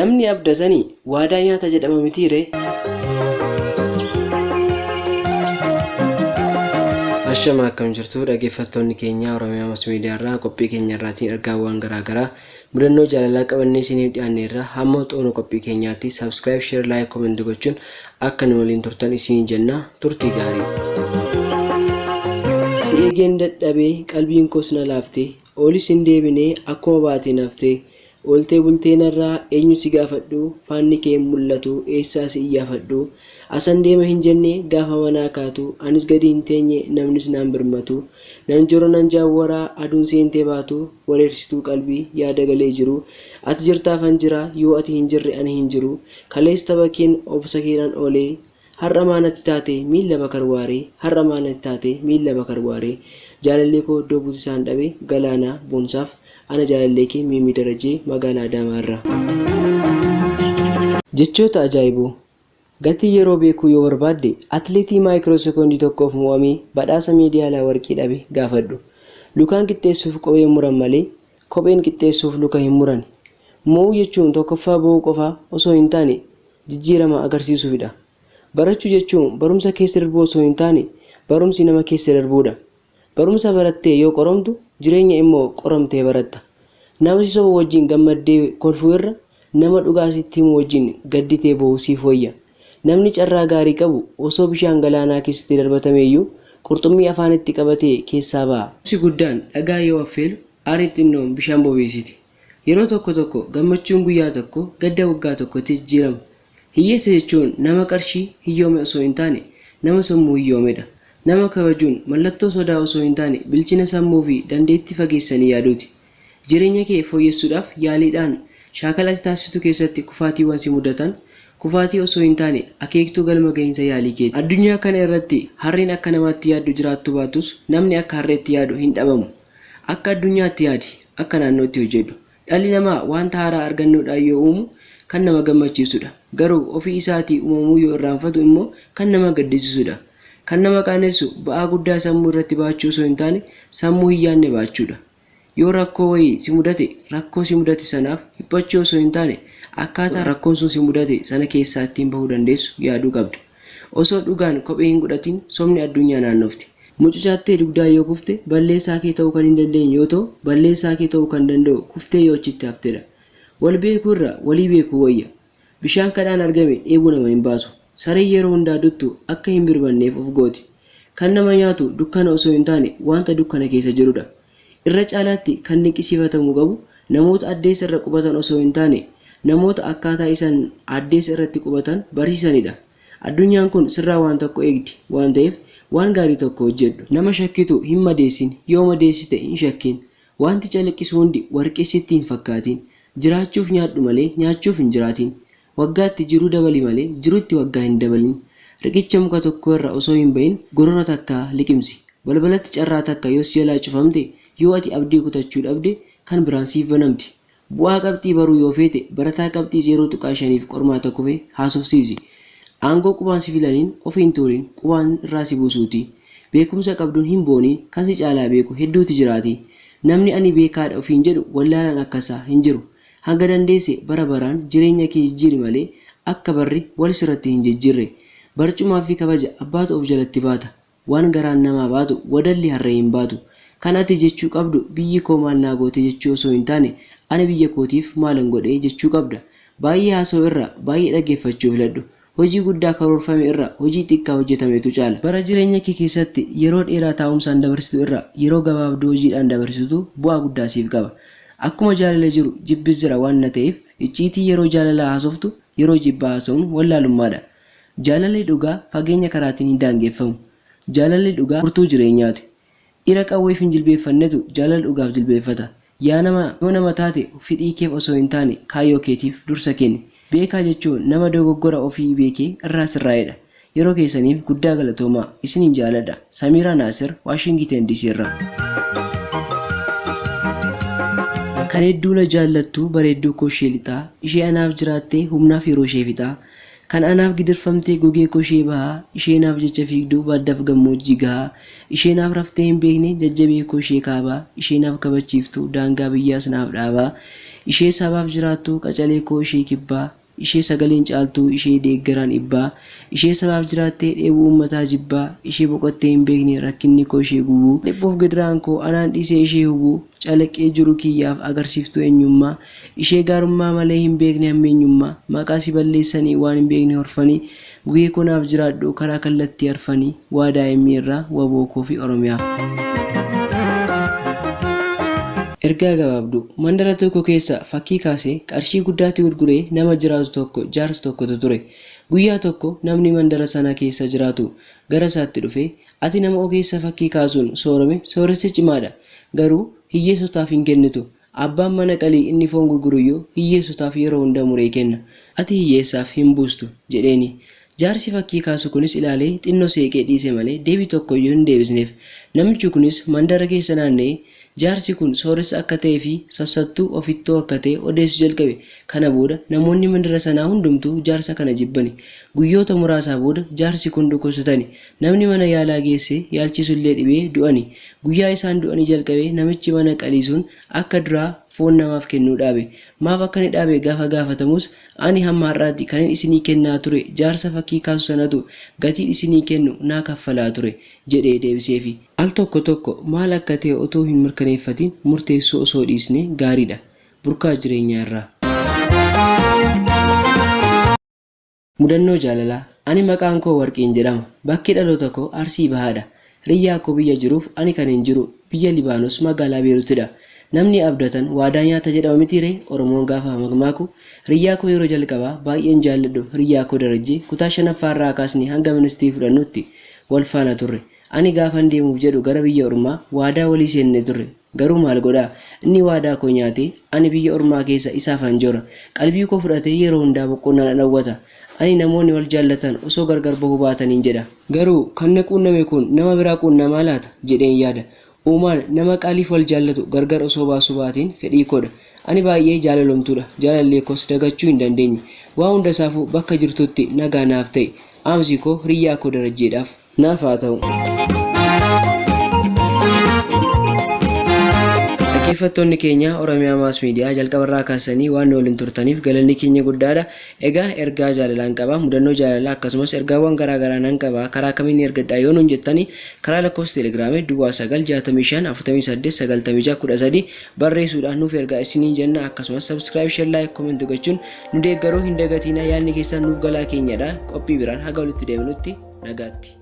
Namni abdatani waadaa nyaata jedhama mitii ree? Ashama akkam jirtu dhaggeeffattoonni keenya Oromiyaa Mass Media irraa qophii keenya irraatiin ergaawwan garaagaraa mudannoo jaalalaa qabannee isiniif dhiyaanneerra hamma xumura qophii keenyaatti subscribe share like comment gochuun akka nu waliin turtan isinii jenna turtii gaarii. Si eegeen dadhabee qalbiin koos na laaftee Oolis hin deebinee akkuma baateen haftee Ooltee bultee narraa eenyu si gaafadhu Faanni kee hin mul'atu eessaa si iyyaafadhu Asan deema hin jenne gaafa manaa kaatu Anis gadi hin teenye namnis naan birmatu Nan jora nan jaawwaraa aduun seentee baatu Wareersituu qalbii yaada galee jiru Ati jirtaafan jira yoo ati hin jirre ani hin jiru Kalees tapha keen obsa keedhaan oolee Har'a maa natti taate miilla bakar waaree Har'a maa natti taate miilla bakar waaree Jaalallee koo iddoo buuti isaan dhabe Galaanaa Boonsaaf Ana jaalallee kee Miimmii Darajjee Magaalaa Adaamaa irraa. Jechoota Ajaa'iboo! Gatii yeroo beekuu yoo barbaadde atileetii maayikiroo sekoondii tokkoof mo'amee badhaasa meediyaalaa warqii dhabe gaafadhu. Lukaan qixxeessuuf kophee muran malee kopheen qixxeessuuf luka hin murani. Mo'uu jechuun tokkoffaa ba'uu qofaa osoo hin taane jijjiirama agarsiisuufidha. Barachuu jechuun barumsa keessa darbuu osoo hin taane barumsi nama keessa darbuudha. Barumsa barattee yoo qoromtu jireenya immoo qoramtee baratta. Nama si sobu wajjin gammaddee kolfuu irra nama dhugaa sitti himu wajjin gadditee boo'uu siif wayya. Namni carraa gaarii qabu osoo bishaan galaanaa keessatti darbatameeyyuu qurxummii afaanitti qabatee keessaa ba'a. Obsi guddaan dhagaa yoo affeelu aarii xinnoon bishaan bobeessiti. Yeroo tokko tokko gammachuun guyyaa tokko gadda waggaa tokkotti jijjiirama. Hiyyeessa jechuun nama qarshii hiyyoome osoo hin taane nama sammuu hiyyoomedha. Nama kabajuun mallattoo sodaa osoo hin taane bilchina sammuu fi dandeettii fageessanii yaaduuti. Jireenya kee fooyyessuudhaaf yaaliidhaan shaakala ati taasistu keessatti kufaatiiwwan si mudatan kufaatii osoo hin taane akeektuu galma gahiinsa yaalii keeti. Addunyaa kana irratti harreen akka namaatti yaaddu jiraattuu baattus namni akka harreetti yaadu hin dhabamu. Akka addunyaatti yaadi, akka naannootti hojjedhu. Dhalli namaa wanta haaraa argannoodhaan yoo uumu kan nama gammachiisudha. Garuu ofii isaatii uumamuu yoo irraanfatu immoo kan nama gaddisiisudha. Kan nama qaanessu ba'aa guddaa sammuu irratti baachuu osoo hin taane sammuu hin yaadne baachuudha. Yoo rakkoo wayii si mudate rakkoo si mudate sanaaf dhiphachuu osoo hin taane akkaataa rakkoon sun si mudate sana keessaa ittiin bahuu dandeessu yaaduu qabda. Osoo dhugaan kophee hin godhatin sobni addunyaa naannofti. Mucucaattee dugdaan yoo kufte balleessaa kee ta'uu kan hin dandeenye yoo ta'u, balleessaa kee ta'uu kan danda'u kuftee yoo achitti haftedha. Wal beekuu irra walii beekuu wayya. Bishaan kadhaan argame dheebuu nama hin baasu. Sareen yeroo hundaa duttu akka hin birmanneef of gooti. Kan nama nyaatu dukkana osoo hin taane wanta dukkana keessa jirudha. Irra caalaatti kan dinqisiifatamuu qabu namoota addeessa irra qubatan osoo hin taane namoota akkaataa isan addeessa irratti qubatan barsiisanidha. Addunyaan kun sirraa waan tokko eegdi waan ta'eef waan gaarii tokko hojjedhu. Nama shakkitu hin madeessin, yoo madeessite hin shakkin. Wanti calaqqisu hundi warqee sitti hin fakkaatin. Jiraachuuf nyaadhu malee nyaachuuf hin jiraatin. Waggaatti jiruu dabali malee jiruutti waggaa hin dabalin. Riqicha muka tokkoo irra osoo hin bahin gorora takka liqimsi. Balbalatti carraa takka yoo si jalaa cufamte, yoo ati abdii kutachuu dhabde kan biraan siif banamti. Bu'aa qabxii baruu yoo feete barataa qabxii 0.5f qormaata kufe haasofsiisi. Aangoo qubaan si filaniin of hin tuulin qubaan irraa si buusuuti. Beekumsa qabduun hin booniin kan si caalaa beeku hedduuti jiraatii. Namni ani beekaadha ofiin jedhu wallaalaan akkasaa hin jiru. Hanga dandeesse bara baraan jireenya kee jijjiiri malee akka barri wal sirratti hin jijjiirre. Barcumaa fi kabaja abbaatu of jalatti baata. Waan garaan namaa baatu wadalli harree hin baatu. Kan ati jechuu qabdu biyyi koo maal naa goote jechuu osoo hin taane ani biyya kootiif maalan godhe jechuu qabda. Baay'ee haasa'uu irra baay'ee dhaggeeffachuu filadhu. Hojii guddaa karoorfame irra hojii xiqqaa hojjetametu caala. Bara jireenya kee keessatti yeroo dheeraa taa'umsaan dabarsitu irra yeroo gabaabduu hojiidhaan dabarsitutu bu'aa guddaa siif qaba. Akkuma jaalala jiru jibbis jira waan na ta'eef icciitii yeroo jaalalaa haasoftu yeroo jibbaa haasa'uun wallaalummaadha. Jaalalli dhugaa fageenya karaatiin hin daangeffamu. Jaalalli dhugaa furtuu jireenyaati. Dhira qawweef hin jilbeeffannetu jaalala dhugaaf jilbeeffata. Yaa nama yoo nama taate fedhii keef osoo hin taane kaayyoo keetiif dursa kenni. Beekaa jechuun nama dogoggora ofii beekee irraa sirraa'edha. Yeroo keessaniif guddaa galatoomaa. Isinin jaaladha. Samiiraa Naasir, Waashingiteen DC irraa. Kan hedduu na jaallattu bareedduu koo ishee lixaa, ishee anaaf jiraattee humnaaf yeroo ishee fixaa, Kan anaaf gidirfamtee gogee koshee bahaa Ishee naaf jecha fiigduu baddaf gammoojjii gahaa Ishee naaf raftee hin beekne jajjabee koo ishee kaabaa Ishee naaf kabachiiftuu daangaa biyyaas naaf dhaabaa Ishee sabaaf jiraattu qacalee koo ishee kibbaa Ishee sagaleen caaltuu ishee deeggaraan dhibbaa Ishee sabaaf jiraattee dheebuu uummataa jibbaa Ishee boqottee hin beekne rakkinni koo ishee gubuu Dhiphuuf gidiraan koo anaan dhiisee ishee hubuu Calaqqee jiruu kiyyaaf agarsiiftuu eenyummaa Ishee gaarummaa malee hin beekne hammeenyummaa Maqaa si balleessanii waan hin beekne horfanii Gugee koo naaf jiraadhu karaa kallattii arfanii Waadaa ME irraa wbo koo fi Oromiyaaf. Ergaa gabaabduu. Mandara tokko keessa fakkii kaasee qarshii guddaatti gurguree nama jiraatu tokko jaarsa tokkotu ture. Guyyaa tokko namni mandara sana keessa jiraatu gara isaatti dhufee ati nama ogeessa fakkii kaasuun soorome sooressa cimaadha. Garuu hiyyeessotaaf hin kennitu. Abbaan mana qalii inni foon gurguruyyuu hiyyeessotaaf yeroo hunda muree kenna. Ati hiyyeessaaf hin buustu jedheeni. Jaarsi fakkii kaasu kunis ilaalee xinnoo seeqee dhiise malee deebii tokkoyyuu hin deebisneef. Namichi kunis mandara keessa naanna'ee jaarsi kun sooressa akka ta'ee fi sassattuu, ofittoo akka ta'e odeessuu jalqabe. Kana booda namoonni mandara sanaa hundumtuu jaarsa kana jibbani. Guyyoota muraasaa booda jaarsi kun dhukkubsatani. Namni mana yaalaa geessee yaalchisullee dhibee du'ani. Guyyaa isaan du'anii jalqabee namichi mana qalii sun akka duraa foon namaaf kennuu dhaabe. Maaf akka inni dhaabe gaafa gaafatamus ani hamma har'aatti kanin isinii kennaa ture jaarsa fakkii kaasu sanatu gatiin isinii kennu naa kaffalaa ture jedhee deebiseefi. Al tokko tokko maal akka ta'e utuu hin mirkaneeffatin murteessuu osoo dhiisnee gaariidha. Burqaa Jireenyaa irraa. Mudannoo Jaalalaa Ani maqaan koo Warqiin jedhama. Bakki dhaloota koo Arsii Bahaadha. Hiriyyaa koo biyya jiruuf ani kanin jiru biyya Libaanos magaalaa Beerutidha. Namni abdatan waadaa nyaata jedhama mitiiree Oromoon gaafa makmaaku? Hiriyyaa koo yeroo jalqabaa baay'een jaalladhu hiriyyaa koo Darajjee kutaa 5ffaa irraa kaasnee hanga ministirii fudhannutti wal faana turre. Ani gaafan deemuuf jedhu gara biyya ormaa waadaa walii seenne turre. Garuu maal godhaa? Inni waadaa koo nyaatee, ani biyya ormaa keessa isaafan joora. Qalbii koo fudhatee yeroo hundaa boqonnaa na dhowwata. Ani namoonni wal jaallatan osoo gargar bahuu baataniin jedha. Garuu kan na quunname kun nama biraa quunnamaa laata? jedheen yaada. Uumaan nama qaaliif wal jaallatu gargar osoo baasuu baateen fedhii koodha. Ani baay'ee jaalalomtuudha. Jaalallee koos dagachuu hin dandeenye. Waa hundasaafuu bakka jirtutti nagaa naaf ta'i. Dhaamsi koo hiriyyaa koo Darajjeedhaaf. Naaf haa ta'u. Dhaggeeffattoonni keenya Oromiyaa Maas Miidiyaa jalqabarraa kaasanii waan nu waliin turtaniif galanni keenya guddaadha. Egaa ergaa jaalalaan qaba, mudannoo jaalalaa akkasumas ergaawwan garaa garaa nan qaba. Karaa kamiin ergadhaa yoo nuun jettani karaa lakkoofsa telegiraamii duwwaa 9 65 48 96 13 barreessuudhaan nuuf ergaa isiniin jenna. Akkasumas subscribe, share, like, comment gochuun nu deeggaruu hin dagatiina. Yaadni keessan nuuf galaa keenyadha. Qophii biraan haga walitti deebinutti nagaatti.